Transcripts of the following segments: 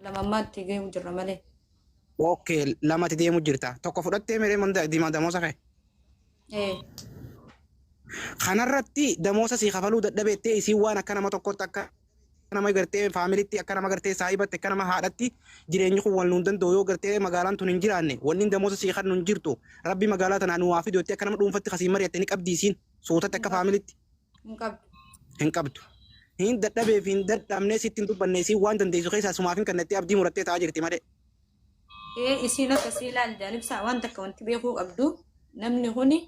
Lamammaatti gahuu jirra malee. Okay, lamatti deemu jirta. Tokko fudhattee miree manda diimaa damoosa kee. Ee. Kanarratti damoosa sii kafaluu dadhabeettee isiin waan akka nama tokkotti, akka nama gartee faamilitti, akka nama gartee saahibatti, akka nama haadhatti, jireenyi kun wal nuun danda'u, yoo gartee magaalaan tun hin jiraanne wanni damoosa sii kan nun jirtu, rabbi magaalaa tanaa nu waa fidu jettee akka nama dhuunfatti kasii mari'atte ni qabdi isiin suutatti akka faamilitti? Hin qabdu. Hin qabdu. Hin dadhabee fi hin dadhabnee sitti hin dubbanne, isiin waan dandeessu keessaa sumaaf hin kennettee abdii murattee taa'aa jirti malee. Ee, isiin akkasii ilaali jaalibsaa, waan takka wanti beekuu qabdu, namni kuni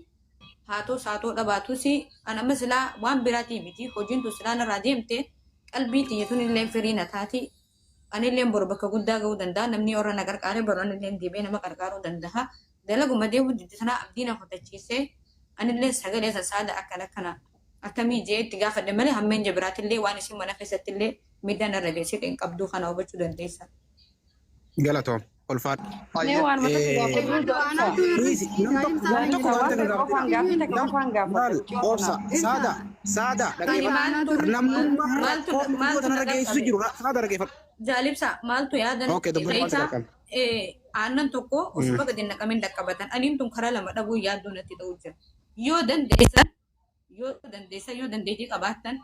haatoo saatoo dhabaatus, an amma silaa waan biraatii miti, hojiin tun silaa narraa deemte qalbii tiyya tun illee firii na taati, anillee boru bakka guddaa ga'uu danda'a, namni warra na qarqaare boru anillee deebi'ee nama qarqaaruu danda'a. Dalaguma deemuu didde sanaa abdii na kutachiisee, anillee sagalee sassaada akkana akkana akkamii jee itti gaafadhe malee hammeenya biraatillee waan isin mana keessattillee miidhaan irra geessite hin qabduu, kana hubachuu dandeessa. Galatoom. Ulfaadhu. Mee waan mata si gaafadhu jaalisa. Dhiisi. Nam tokko Jaalisa, waan waan takka takka qofaan gaaffii takka qofaan gaafadha. Maal Mucoo obsa tanaaf. saada saada Ani dhageeffadhu. maaltu Namnummaa maaltu rakkoo miidhoo maaltu tanarra na geessisu qaqqabe? jiru saada dhageeffadhu. Jaalibsa, maaltu yaada Okay, dubbadhu, maaltu keessa qaqqabe? Aannan tokko osuma gadi hin naqamin dhaqqabatan. Aniin tun karaa lama dhabuu yaaddoo natti ta'u jira. Yoo dandeessan, yoo dandeessan, yoo dandeettii qabaattan,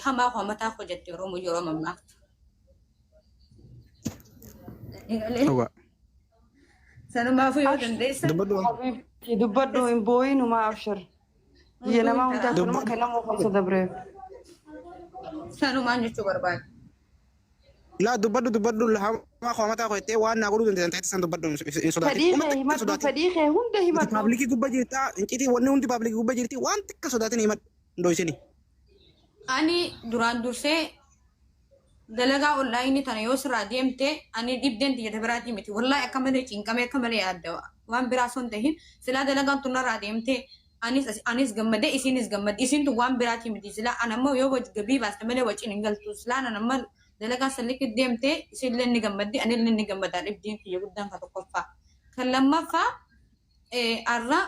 hamaa koo mataa koo jette Oromoo yeroo mammaaktu. Dhugaa. Sanumaafuu yoo dandeessan Dubbadhu. Habiibti, dubbadhu, hin boo'inumaa, abshir. Biyya namaa hundaa kanuma Dubbadhu. kan nama keessa dabreef. Sanumaan jechuu barbaada. Laa, dubbadhu, dubbadhu, hamaa koo mataa koo jettee waan naa godhuu dandeessan ta'etti san dubbadhu, hin sodaatin. Fedhii Uma kee xiqqa himadhu, sodaatin. fedhii kee hunda himadhu. Public gubba jirtaa, incitii wanni hundi public gubba jirti, waan xiqqa sodaatin, himadhu. Hin dhoysini. Ani duraan dursee dalagaa online tana yoo sirraa deemte, ani dhibdeen tiyya biraatii miti. Wallahi akka malee cinqamee, akka malee yaadda. Waan biraa osoo hin tahin, silaa dalagaan tun narraa deemte anis gammadee isiinis gammadde. Isiin tun waan biraatii miti. Silaa an ammoo yoo gabii baaste malee waciin hin galtu. Silaa an amma dalagaa sallikki deemte isiillee ni gammaddi, anillee ni gammada. Dhibdeen kiyya guddaan ka tokkoffaa. Kan lammaffaa, har'a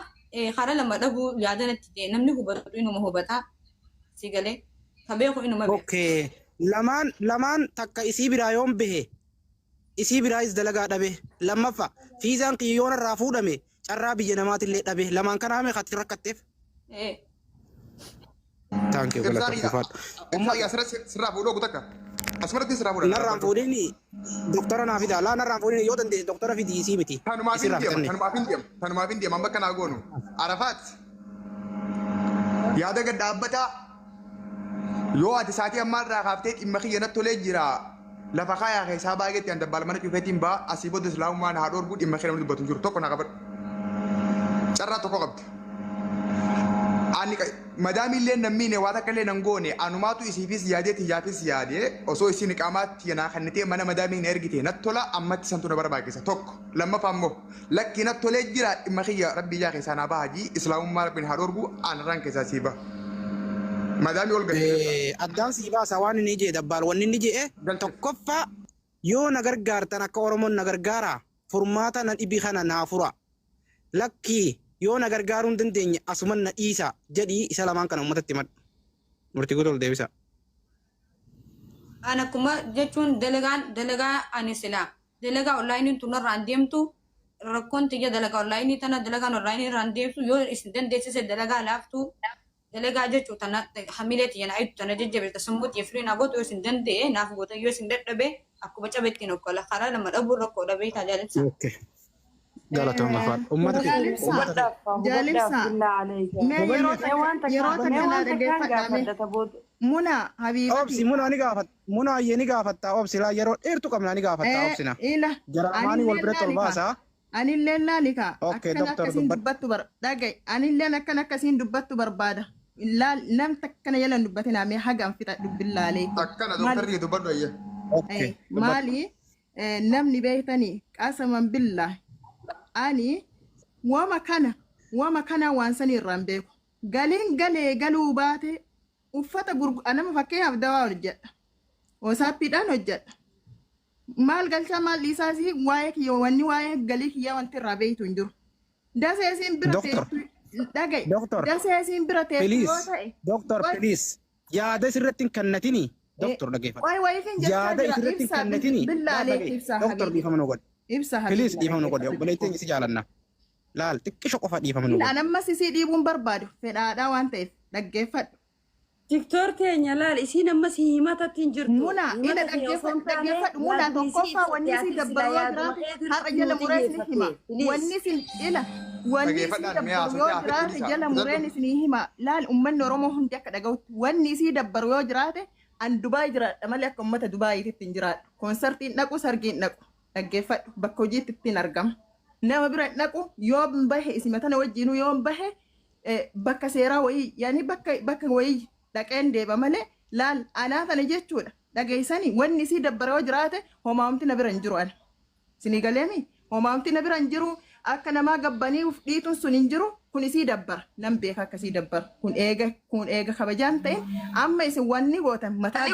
karaa lama dhabuu yaada natti ta'e, namni hubatu inuma hubataa, si galee, ka beeku inuma beeka. Okay. Lamaan lamaan, takka isii biraa yoon bahe isii biraayis dalagaa dhabe. Lammaffaa, fiizaan kiyya yoon irraa fuudhame carraa biyya namaatillee dhabe. Lamaan kanaa meeqa ati rakkatteef? Ee. Thank you, Ibsaa galatoom, kiyya. ulfaadhu. Ibsaa kiyya, asirratti sirraa fuudhoo gutakka. Asumarratti sirraa fuudhan. Narraan fuudhini, doktora naa fidaa. Laa, narraan fuudhini, yoo dandeesse doktora fidii, isii miti. Tanumaaf hin Isirraa deema. fixanne. Tanumaaf hin deema. Tanumaaf hin deema. Amma akkanaa goonu. Arafaat. Yaada gad dhaabbataa. Yoo ati saatii ammaa irraa kaaftee dhimma kiyya natti tolee jira. Lafa kaayaa keessaa baay'eetti an dabbaal mana cufeetiin ba'a, asii booda islaamummaan haa dhoorgu, dhimma kee namni dubbatu hin jiru. Tokko naa qabadhu. Carraa tokko qabda. Ani madaamii illee nan miine, waa takka illee nan goone, anumaatu isiifis yaadee tiyyaafis yaadee, osoo isiin iqaamaatti naa kennitee mana madaamii na ergite natti tola, ammatti santu na barbaachisa. Tokko lammaffaa immoo, lakki, natti tolee jira, dhimma kiyya rabbii ijaa keessaa naa baha jii, islaamummaa rabbiin haa dhoorgu, anarraan keessaa sii baha. Madaamii ol galchite. Addaan sii baasa, waan inni jee dabbaal wanni inni jee Galche. Tokkoffaa, yoo na gargaartan akka Oromoon na gargaara, furmaata na dhibi kana naa fura. Lakkii, yoo na gargaaruu hin dandeenye asuman na dhiisa jedhii, isa lamaan kana uummatatti himadhu. Murtii guutuu ol deebisa. An akkuma jechuun dalagaan dalagaa, ani silaa dalagaa onlaayiniin tun narraan deemtu, rakkoon tiyya dalagaa online tana, dalagaan online irraan deemtu, yoo isin dandeessise dalagaa laaftuu, dalagaa jechuu tana hamilee tiyya na ayitu, tana jajjabeessa, sammuu tiyya firii naa gootu, yoo isin danda'e naaf goota, yoo isin dadhabe akkuma cabetti okkola, karaa lama dhabuun rakkoo dhabee tajaajilsa. Okay. Galatoom, ulfaadhu. Uummata kee. Jaalibsa. Uummata kee. Hubadhaaf, Jaalibsa. hubadhaaf, billaa aleeka. Mee yeroo Mee waan takka, yeroo takka, takka mee naa waan takkaan dhaggeeffadhaa mee. gaafadha ta booda. Muna Obsi habiibati. Muna ni gaafat. Muna ayyee ni gaafatta, obsi, laa, yeroo dheertu qabna, ni gaafatta, obsina. Ila. Jara lamaanii wal Anilleen biratti ol laali kaa. baasaa. Anilleen laali kaa. Okay, Akkana doctor, akkasiin dubbadhu. dubbattu bar dhaga'i. Anilleen akkana akkasiin dubbattu barbaada. Laal, nam takkana jala hin dubbatinaa, mee haga an fixa dubbin laalee. Akkana Maali? doktarri, dubbadhu ayyee. Okay. Dubbadhu. Maali namni beektanii, qasaman billah, ani wama kana waan sanii irraa hin beeku. Galiin galee galuu baate, uffata gurgu nama, fakkeenyaaf dawaa hojjedha. WhatsAppiidhaan hojjedha. Maal galchaa maal dhiisaas, waa'ee kiyya, wanni waa'ee galii kiyyaa wanti irraa beektu hin jiru. Dasee isiin bira Doctor. teettu dhaga'i. Doctor. Dasee isiin bira teettu yoo Please. ta'e. Doctor, please. Yaada sirratti hin kannatini. Doktor dhaggeeffadhu. Wayi wayiifin jechaa Yaada jira isirratti hin ibsaa kennitini. billaalee ibsaa Doktor habiibi. dhiifama nu godhi. Ibsaa Please habiibi. dhiifama nu godhi. Obboleettiin si jaalanna. Laal xiqqisho qofa dhiifama nu godhi. An ammas isii dhiibuun barbaadu fedhaadhaa waan ta'eef dhaggeeffadhu. Tiktoor teenya laal isiin ammas himatatti hin jirtu. Muna ila dhaggeeffadhu dhaggeeffadhu muna tokkoffaa wanni isii dabbaru yoo jiraate har'a jala muree isin hima. Wanni isin ila wanni isii Dhaggeeffadhaan mee dabbaru yoo haasofte hafe jiraate dhiisa. jala mureen isinii hima. Laal uummanni Oromoo hundi akka dhaga'utti wanni isii dabbaru yoo jiraate an Dubaay jiraadha malee akka uummata Dubaayiitti hin jiraadhu. Koonsartiin dhaqu sargiin dhaqu dhaggeeffadhu bakka hojiitti ittiin argama. Nama bira hin dhaqu yoo bahe isima tana wajjinuu yoo bahe bakka seeraa wayii yaani bakka bakka wayii dhaqeen deeba malee laal anaa kana jechuudha dhageessanii wanni isii dabbara yoo jiraate homaamti na bira hin jiru ana. Isinii galeemi homaamti na bira hin jiru akka namaa gabbanii uf dhiituun sun hin jiru kun isii dabbara nan beeka akka isii dabbara kun eega kun eega kabajaan ta'e amma isin wanni gootan mataa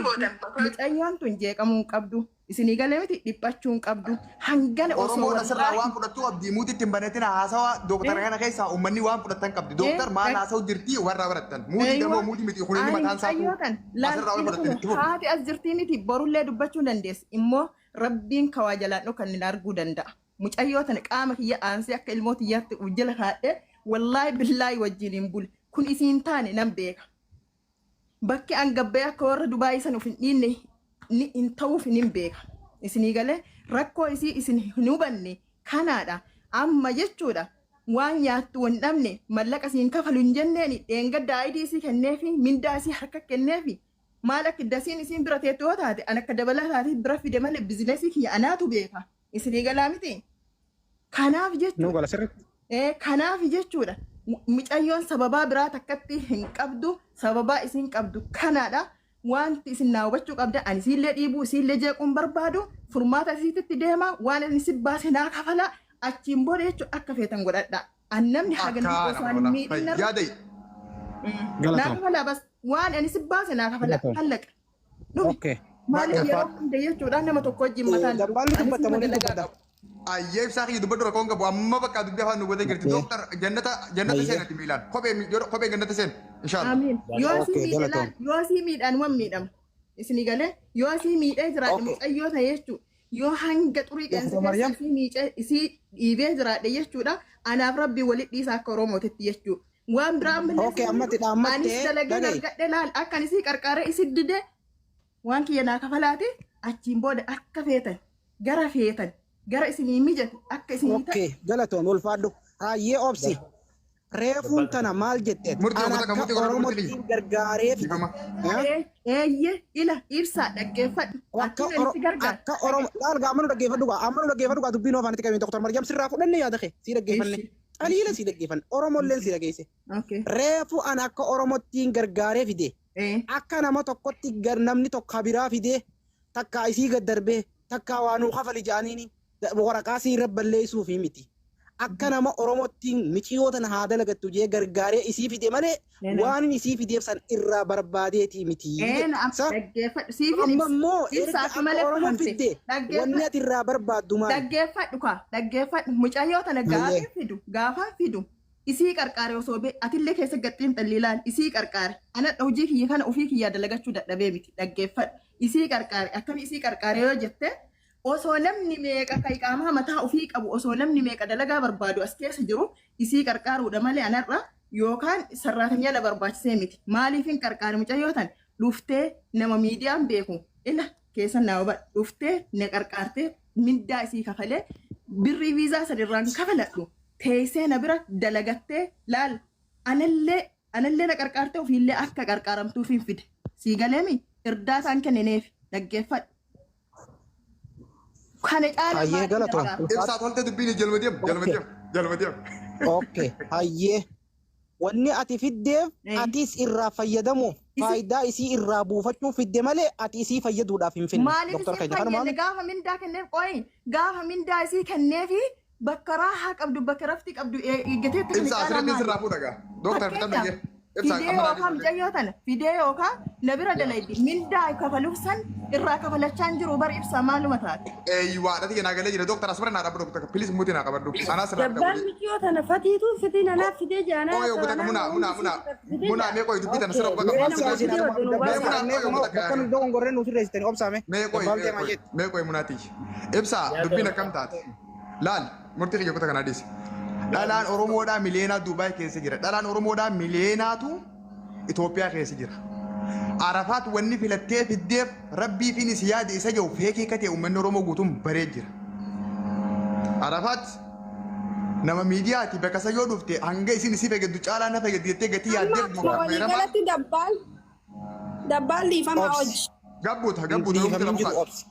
mucayyoon tun jeeqamuu hin qabdu isinii galee miti dhiphachuu hin qabdu hangana osoo Oromoon asirraa wallaahi waan fudhattu qabdi. Muutii ittiin baneetina haasawaa dooktara kana keessaa uummanni waan fudhatan qabdi. Dooktar maal haasa'u jirti warra barattan. Muutii Eeywa. daboo muutii miti kun inni Ani mataan isaa mucayyoo tan asirraa waan fudhatan itti laal fufu. haati as jirtii miti borullee dubbachuu dandeessi immoo rabbiin kawaa jalaan kan inni arguu danda'a. Mucayyoo tana qaama kiyya aansee akka ilmoo tiyyaatti jala kaadhee wallaahi billaahi wajjin hin bule kun isiin taane nan beeka. Bakki an gabbee akka warra Dubaayii san of hin dhiinne ni hin ta'uuf hin beeka. Isinii galee rakkoo isii isin hin hubanne kanaadha. Amma jechuudha waan nyaattu hin dhabne mallaqa isiin kafalu hin jenneeni dheengadda ayidii isii kenneefi mindaa isii harka kenneefi maal akka dasiin isiin bira teettu yoo taate an akka dabalataatiif bira fide malee bizinesii kiyya anaatu beeka. Isinii galaa miti. Kanaaf Nu jechuudha. gala sirriitti. Kanaaf jechuudha mucayyoon sababaa biraa takkatti hin qabdu sababaa isin qabdu kanaadha wanti isin naa hubachuu qabda ani isiillee dhiibuu isiillee jeequun barbaadu furmaata isiititti deema waan inni si baase naa kafala achiin booda jechuudha akka feetan godhadha an namni hagana osoo ani miidhina Yaadayi. naa Galatoom. kafala bas waan ani si baase naa kafala Galatoom. hallaqa dhume Okay. maaliif yeroo hunda jechuudha nama tokko wajjin mataan Dabbaalli anis dubbata nama moo ni dalagaa dubbata? qabu. Ayyee ibsaa kiyya dubbadhu rakkoon qabu amma bakka dubbii afaan nu godhee jirti. Okay. Dooktar jannata jannata Ayyee. seenati miilaan. Kophee kophee jannata seen. Inshaallah. Amiin. Yoo sii Okay, miidhe galatoom. laal, yoo sii miidhaan waan miidhamu. Isinii galee yoo sii miidhee jiraadhe Okay. mucayyoo ta'e jechuudha. Yoo hanga xurii qeensa Doktor keessa Maryam. isii miicee isii dhiibee jiraadhe jechuudha. Anaaf rabbii walitti dhiisa akka Oromootitti jechuudha. Waan biraa ammallee Okay, isin ammatti miidhu. dhaammattee Anis dalageen dhaga'i. argadhe laal akka ani isii qarqaaree isi dide waan kiyya naa kafalaati achiin booda akka feetan gara feetan gara isinii mijate akka isinii ta'e Okay, galatoom ulfaadhu. Hayyee obsi. Reefuun tana maal jetteet? Murtii An uummata akka kan murtii godhadhu murtii Oromootti gargaaree fide. Dhiifama. Eh? Eeyye ila ibsaa dhaggeeffadhu. Akka Akkin ani si gargaara. Akka Oromoo laal gaa amma nu dhaggeeffadhu gaa amma nu dhaggeeffadhu gaa dubbiin ofaanitti qabeen Doktor Maryam sirraa fudhanne yaada kee sii dhaggeeffanne. Ishi. Qaliila sii dhaggeeffanne. Oromolleen sii dhageesse. Okay. Reefu an akka Oromottiin gargaaree fide. Akka nama tokkotti namni tokko biraa fidee takka isii gad darbee takka waa nuu kafali jedhaniini waraqaa sii irra balleessuufi miti. Akka nama Oromottiin miciyoo tana haa dalagattu jee gargaaree isii fide malee waan inni isii fideef san irraa barbaadeetii miti. Sa Dhaggeeffadhu. Siifin amma immoo ibsa erga akka akka malee Oromoo fahamte. fidde wanni Dhaggeeffadhu. ati irraa barbaaddu maali? Dhaggeeffadhu kaa. Dhaggeeffadhu. Mucayyoo tana Hayyee. gaafa fidu gaafa fidu isii qarqaare osoo bee atillee keessa gaxxiin xalli ilaali isii qarqaare anadha hojii kiyya kana ofii kiyyaa dalagachuu dadhabee miti dhaggeeffadhu isii qarqaare akkami isii qarqaare yoo jette osoo namni meeqa kan qaamaa mataa ofii qabu osoo namni meeqa dalagaa barbaadu as keessa jiru isii qarqaaruudha malee anarra yookaan sarraatanyaa na barbaachisee miti maaliif hin qarqaare mucayyoo tan dhuftee nama miidiyaan beeku ila keessa naa hubadhu dhuftee na qarqaartee mindaa isii kafalee birrii viizaa san irraan kafaladhu teessee na bira dalagattee laal anallee anallee na qarqaartee ofiillee akka qarqaaramtuuf hin fide sii galeemi irdaataan kennineef dhaggeeffadhu. Kana caala Hayyee maaliin galatoom. gargaara? Ibsaa tolte dubbiin jalma deem jalma deem jalma deem. Okay, hayyee. Wanni ati fiddeef atis irraa fayyadamuuf faayidaa isii irraa buufachuuf fidde malee ati isii fayyaduudhaaf hin finne. Maaliif Doktor isiin keenya kanuma fayyadde gaafa mindaa kenneef qoyi gaafa mindaa isii kenneefi bakka raahaa qabdu bakka rafti qabdu eeggateetti kana Ibsaa caalaa asirratti maali? sirraa fuudha gaa. Dooktar fitan Fakkeenyaaf dhaggee. Ibsaa fidee amma yookaan mucayyoo tana fidee yookaan na bira dalaydi mindaa kafaluuf san Irraa kafalachaa hin jiru bar ibsaa maaluma taate. Eeywaadha tiyya naa galee jira. Dooktar asuma naa dhaabbatu takka please muti naa qabadhu. Anaas irraa Dabbaan miciyoo tana fatiitu fitii nanaaf fidee jaanaa. Qoy ogu takka muna muna muna muna mee qoy dubbii tana sirra Okay. bakka Mee maal nama sirra fidee mee wajjin muna baasaa. qoy ogu takka Bakka nu dogongorree nu sirreessitanii obsaame. mee qoy Dabbaal deemaa jetti. mee qoy munaati. Ibsaa dubbiin akkam taate. Laal murtii kiyya kutaa kanaa dhiisi. Dhalaan Oromoodhaa miliyeenaa Duubaay keessa jira. Dhalaan Oromoodhaa miliyeenaatu Itoophiyaa keessa jira. Arafaat wanni filattee fiddeef rabbii fi si yaade isa jiru feekii akka ta'e uummanni Oromoo guutuun baree jira. Arafaat nama miidiyaati bakka isa yoo dhufte hanga isin isii fayyaddu caalaa na fayyaddu jettee gatii yaaddeef Amma akkuma waliigalatti dabbaal dabbaal dhiifama Obsi. hojii. Gabbuuta gabbuuta yoo Dhiifamni muti jiru irraa obsi.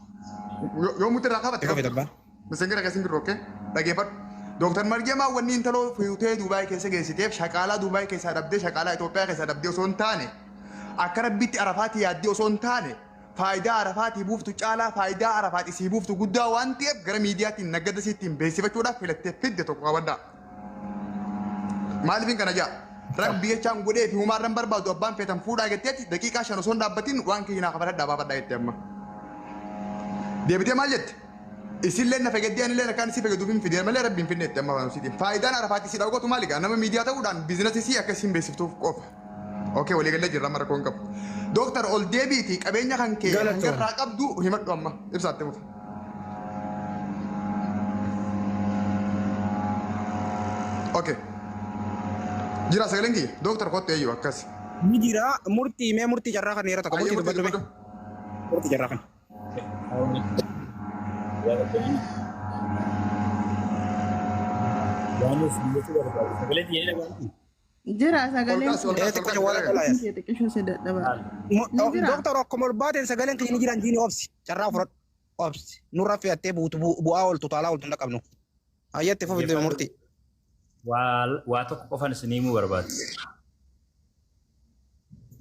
yoo muti irraa qabatte Qabe dabbaan. Miseengira keessan jiru okkee dhageeffadhu. Dooktar Margeemaa wanni intaloo fuutee Duubaay keessa geessiteef shaqaalaa Duubaay keessaa dhabdee shaqaalaa Itoophiyaa keessaa dhabdee osoo hin taane akka rabbitti Arafaatti yaaddee osoo hin taane faayidaa Arafaatii buuftu caalaa faayidaa Arafaati sii buuftu guddaa waan ta'eef gara miidiyaatiin naggada siittiin beeksifachuudhaaf filattee fidde tokko qabaddaa. Maaliifin kana jaa? Rabbi jechaan godhee fi humaarran barbaadu abbaan feetan fuudhaa jetteetti daqiiqaa 5 osoo hin dhaabbatin waan kiyya naa kafaladhaa baafadhaa jette amma. Deebitee maal jette? Isillee na fayyadee anillee akkaan si fayyaduuf hin fidee malee rabbi hin finne jette amma afaan isiitiin. Faayidaan Arafaatti si dhawwatu maali gaa? Nama miidiyaa ta'uudhaan biizinasii si akka isin beeksiftuuf qofa. Okee waliigallee jirra amma rakkoo hin qabu. Dooktar ol deebiitii qabeenya kan kee Galatoom. hanga irraa qabdu himadhu amma ibsaatti mufa. Okee. Jira sagaleen kiyya. Dooktar kottu eeyyuu akkas. Ni jira murtii mee murtii carraa kan yeroo takka Ayyee murtii murtii dubbadhu mee dubbadhu. murtii carraa kan. Jira Ol sagaleen kaasi ol Ee kaasi ol xiqqoo kaasi waan gara akka laayas. kee xiqqishuu si dadhabaa. Ni jira. Dooktar akkuma ol baateen sagaleen kiyya ni jiran jiini obsi carraa fudhadhu obsi nurra fe'attee buutu bu'aa ooltu taalaa ooltu hin qabnu. Hayyatti fufi deema murtii. Waa tokko qofan isinii himuu barbaadu.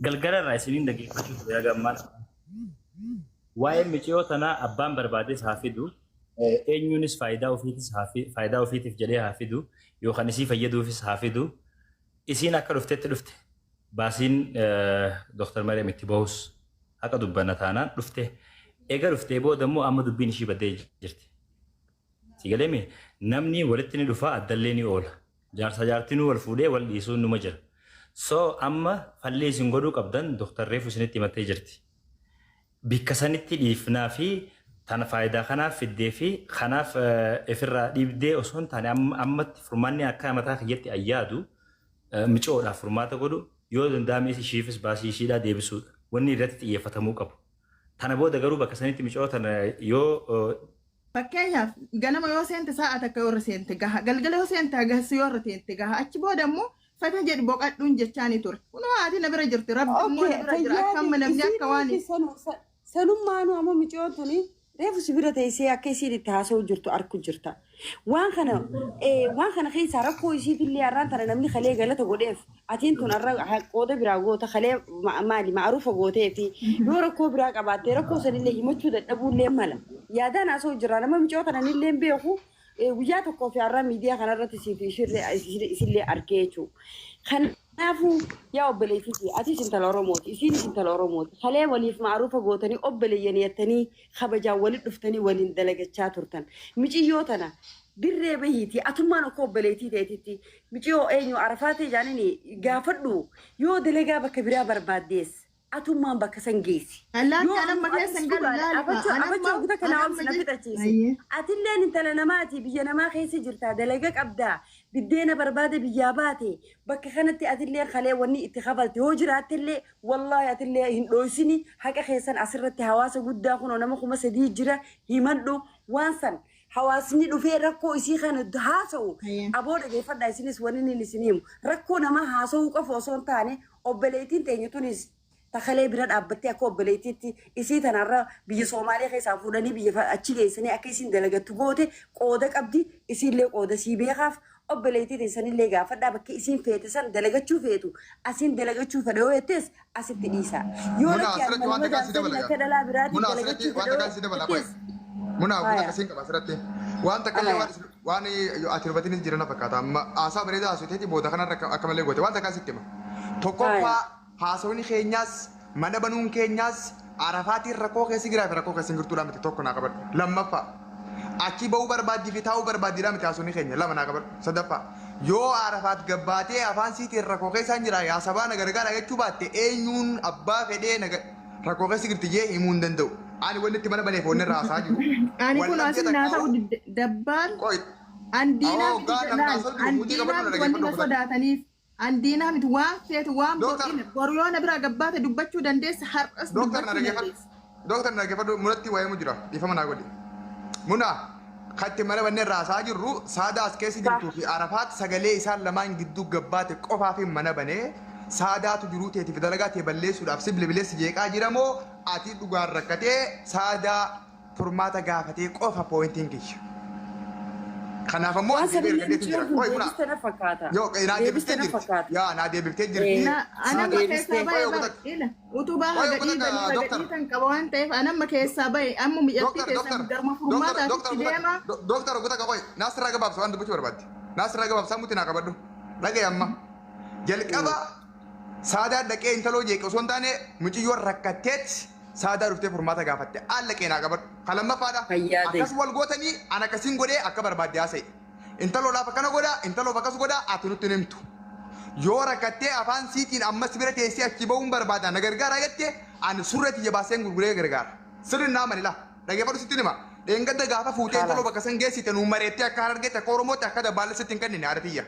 Galgala irraa isiniin dhaggeeffachuu ture haga ammaa. Waa'ee miciyoo tanaa abbaan barbaades haa fidu, eenyuunis faayidaa ofiitis haa faayidaa ofiitiif jedhee haa fidu, yookaan isii fayyaduufis haa fidu. Isiin akka dhuftetti dhufte. Baasiin Dooktar Mariam itti bahus haqa dubbanna taanaan dhufte. Eega dhuftee booda immoo amma dubbiin ishii baddee jirti. Si galee namni walitti ni dhufa addallee ni oola. Jaarsa jaartinuu wal fuudhee wal dhiisuun numa jira. So amma fallee isin godhuu qabdan Dooktar Reefu isinitti himattee jirti. Bikka sanitti dhiifnaa fi tana faayidaa kanaaf fiddee fi kanaaf ifirraa dhiibdee osoo hin taane ammatti furmaanni akka mataa kiyyatti ayyaadu micoodhaaf furmaata godhu yoo danda'ame ishiifis baasii ishiidhaa deebisuudha. Wanni irratti xiyyeeffatamuu qabu. Tana booda garuu bakka sanitti micoo tana yoo Fakkeenyaaf ganama yoo seente sa'a takka yoo irra seente gaha galgala yoo seente hagas yoo irra seente gaha achi booda immoo fata jedhi boqadhuun jechaani ture. Kunoo haati na bira jirti rabbi immoo na bira jira akka amma namni akka waan Sanummaanuu ammoo miciyoon tuni reefu si bira teessee akka isiin itti haasa'u jirtu arku jirta. Waan kana waan kana keessaa rakkoo isiitillee har'aan tana namni kalee galata godheef atiin tun har'a qooda biraa goota kalee maali ma'aruufa gootee fi yoo rakkoo biraa qabaattee rakkoo sanillee himachuu dadhabuullee mala. Yaadaan haasa'u jira nama miciyoo kana nillee hin beeku guyyaa tokkoo fi har'a miidiyaa kanarratti siif isillee argee jechuudha. Kanaafuu yaa obboleettii atis intala Oromooti isiinis intala Oromooti kalee waliif ma'aruufa gootanii obboleeyyan jettanii kabajaan walitti dhuftanii waliin dalagachaa turtan. Miciyyoo tana dirree bahiiti atummaan akka obboleettii ta'eetitti miciyyoo eenyu arafaatee jaanini gaafadhu yoo dalagaa bakka biraa barbaaddees atummaan bakka san geessi. Allaatti Yoo anamma ammoo keessa atis hin galu dhugaadha laali abachoo anamma guta kanaa ol anamma si na je fixachiisi. ayyee. Atilleen intala namaati biyya namaa keessa jirta dalaga qabdaa biddeena barbaade biyyaa baate bakka kanatti atillee kalee wanni itti kafalte yoo jiraattellee wallaahi atillee hin dhoysini haqa keessan asirratti hawaasa guddaa kunoo nama 3000 jira himadhu waan san hawaasni dhufee rakkoo isii kana haasa'u Ayyee. aboo dhageeffadhaa isinis wanni inni isin himu rakkoo namaa haasa'uu qofa osoo hin taane obboleettiin teenya tunis takalee bira dhaabbattee akka obboleettiitti isii tanarra biyya Soomaalee keessaa fuudhanii biyya achi geessanii akka isiin dalagattu goote qooda qabdi isiillee qooda sii beekaaf obboleettii teessanillee gaafadhaa bakka isiin feete san dalagachuu feetu asiin dalagachuu fedha yoo jettees asitti dhiisa. Yoo Muna lakki asirratti anuma waan nama takka si jaarsanii dabala akka dhalaa biraatiin Muna asirratti dalagachuu waan fedha takka yoo si dabala qoy. jettees Muna waan haya akkasiin qaba asirratti. Waan takka illee haya. waan ati dubbatiniis jira na fakkaata. Amma haasaa bareedaa haasofteeti booda kanarra akka malee goote waan takka sitti hima. Haya. Tokkoffaa haasawni keenyaas mana banuun keenyaas Arafaatiin rakkoo keessa jiraa fi rakkoo keessa hin jirtuudha miti tokko naa qabadhu. Lammaffaa achi ba'uu barbaaddii fi taa'uu barbaaddiidha miti haasofni keenya lama naa qabadhu. Sadaffaa yoo Arafaat gabbaatee afaan siitiin rakkoo keessa hin jira yaa sabaa na gargaara jechuu baatte eenyuun abbaa fedhee na rakkoo keessa jirti jee himuu hin danda'u. Ani wanni itti mana baneef wanni irraa haasaa jiru. Ani kun Wallagga asin naa ta'u takkaa'u didde dabbaan qoy andiinaa awoo miti gaa namni jedhaan haasoo jiru mucii andiinaa qabadhu na miti wanni dhaggeeffadhu na qofa. sodaataniif andiinaa miti waan feetu waan Dooktar boqiina boru yoo na biraa gabbaate dubbachuu dandeessa har'as Dooktar na dubbachuu dhaggeeffadhu. dandeessa. Dooktar na dhaggeeffadhu munatti waa'ee jira dhiifama naa godhi. Muna katti mana bannee irraa haasaa jirru saadaa as keessa jirtuu fi Arafaat sagalee isaan lamaan gidduu gabbaate qofaa fi mana banee saadaatu jiruu teetiif dalagaa tee balleessuudhaaf si bilbileessi jeeqaa jira moo ati dhugaan rakkatee saadaa furmaata gaafatee qofa poointiin kiyya. Kanaaf ammoo Waan ani deebii sanillee argadheetu jira. mucayyoon kun Qoy muna deebiste na fakkaata. yoo naa Deebiste deebiftee na jirti. fakkaata. Yaa naa deebiftee jirti. Na anamma Saadaa keessaa Deebiste. bahe qoy bar ogotak ila utubaa qoy haga ogotak dhiibanii haga dooktar dhiitan qaba waan ta'eef anamma keessaa bahe amma mi'attii Doctor, keessan doctor, garma doctor, furmaataatitti doctor, guutaa, deema. doctor, guutaa qoy. Naasirraa gabaabsa waan dubbachuu barbaadde. Naasirraa gabaabsa muti naa qabadhu. Dhagaye amma. Jalqaba saadaa dhaqee intaloo jeeqe osoo hin taane mucayyoon rakkatteet saadaa dhuftee furmaata gaafatte. Al dhaqee naa qabadhu. Kan lammaffaadha. Fayyaa ta'e. Akkas wal gootanii an akkasiin godhee akka barbaadde haasa'e. Intaloodhaaf akkana godhaa, intaloof akkas godhaa, ati nutti hin himtu. Yoo rakkattee afaan siitiin ammas bira teessee achi ba'uun barbaada na gargaara jette ani surree tiyya baaseen gurguree gargaara. Sirri naa manila. Dhaggeeffadhu sitti hima. Dheengadda gaafa fuutee intaloo Kalaas. bakka san geessite nuu mareettee akka harargeetti akka Oromootti akka dabbaalle sitti hin kennine haadha tiyya.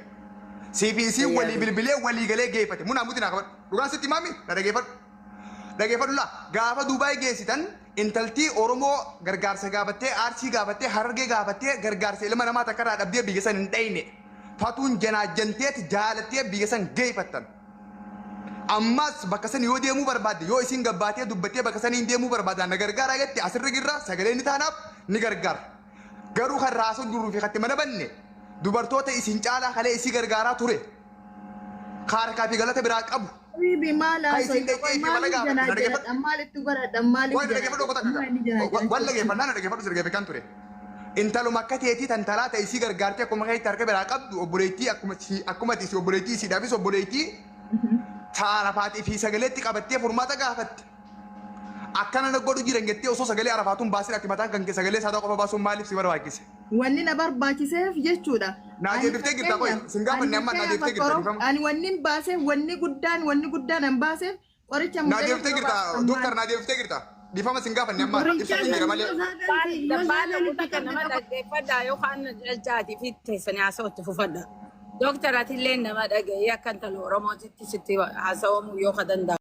Siif isiin Fayyaa walii ta'e. bilbilee walii galee geeffate. Munaa muti naa qabadhu. Dhugaan sitti himaami na dhaggeeffadhu. Dhaggeeffadhu laa gaafa Duubaay geessitan intaltii Oromoo gargaarsa gaafattee Arsii gaafattee Harargee gaafattee gargaarsa ilma namaa takka irraa dhabdee biyya san hin dhayne. Fatuun janaajjanteet jaalattee biyya san geeffattan. Ammas bakka san yoo deemuu barbaadde yoo isin gabbaatee dubbattee bakka saniin deemuu barbaaddan na gargaara jette asirra girra sagalee ni taanaaf ni gargaara. Garuu kan raasuu jiruu fi katti mana banne dubartoota isin caalaa kalee isii gargaaraa ture. Kaarkaa fi galata biraa qabu. Habibi maal Kan haasoo isin dhaqee fi mala maaliif gaafatte na janaa dhaggeeffadhu. jedhadha maalitti godhadha maaliif Waan janaa dhaggeeffadhu jedhadha qofa maal inni janaa waan jedhadha. dhaggeeffannaa na dhaggeeffadhu si dhaggeeffachaan ture. Intaluma akka teetii tan talaa ta'e isii gargaartee akkuma keetti harka biraa qabdu obboleettii akkuma akkuma ati obboleettii isiidhaafis obboleettii taarafaatii fi sagaleetti qabattee furmaata gaafatte. Akkana na godhu jiran jettee osoo sagalee arafaatuun baasin ati mataan kan kee sagalee saadaa qofa baasuun maaliif si barbaachise? Wanni na barbaachiseef jechuudha. Naa Ani deebiftee jirta qoy fakkeenyaaf sin ani gaafanne amma naa fakkeenyaaf deebiftee akka jirta Oromoo dhiifama. ani wanni hin baaseef wanni guddaan an baaseef qoricha Naa mucayyoo deebiftee yoo jirta baasan dooktar maal naa deebiftee jirta dhiifama sin gaafanne amma ibsa Dabbaala jira malee. dabbaala guutaa nama dhaggeeffadhaa yookaan jajjaatii fi teessanii haasa'utti fufadha. Dooktar atillee nama dhaga'ee akka intala Oromootitti sitti haasa'amuu yoo ka danda'amu.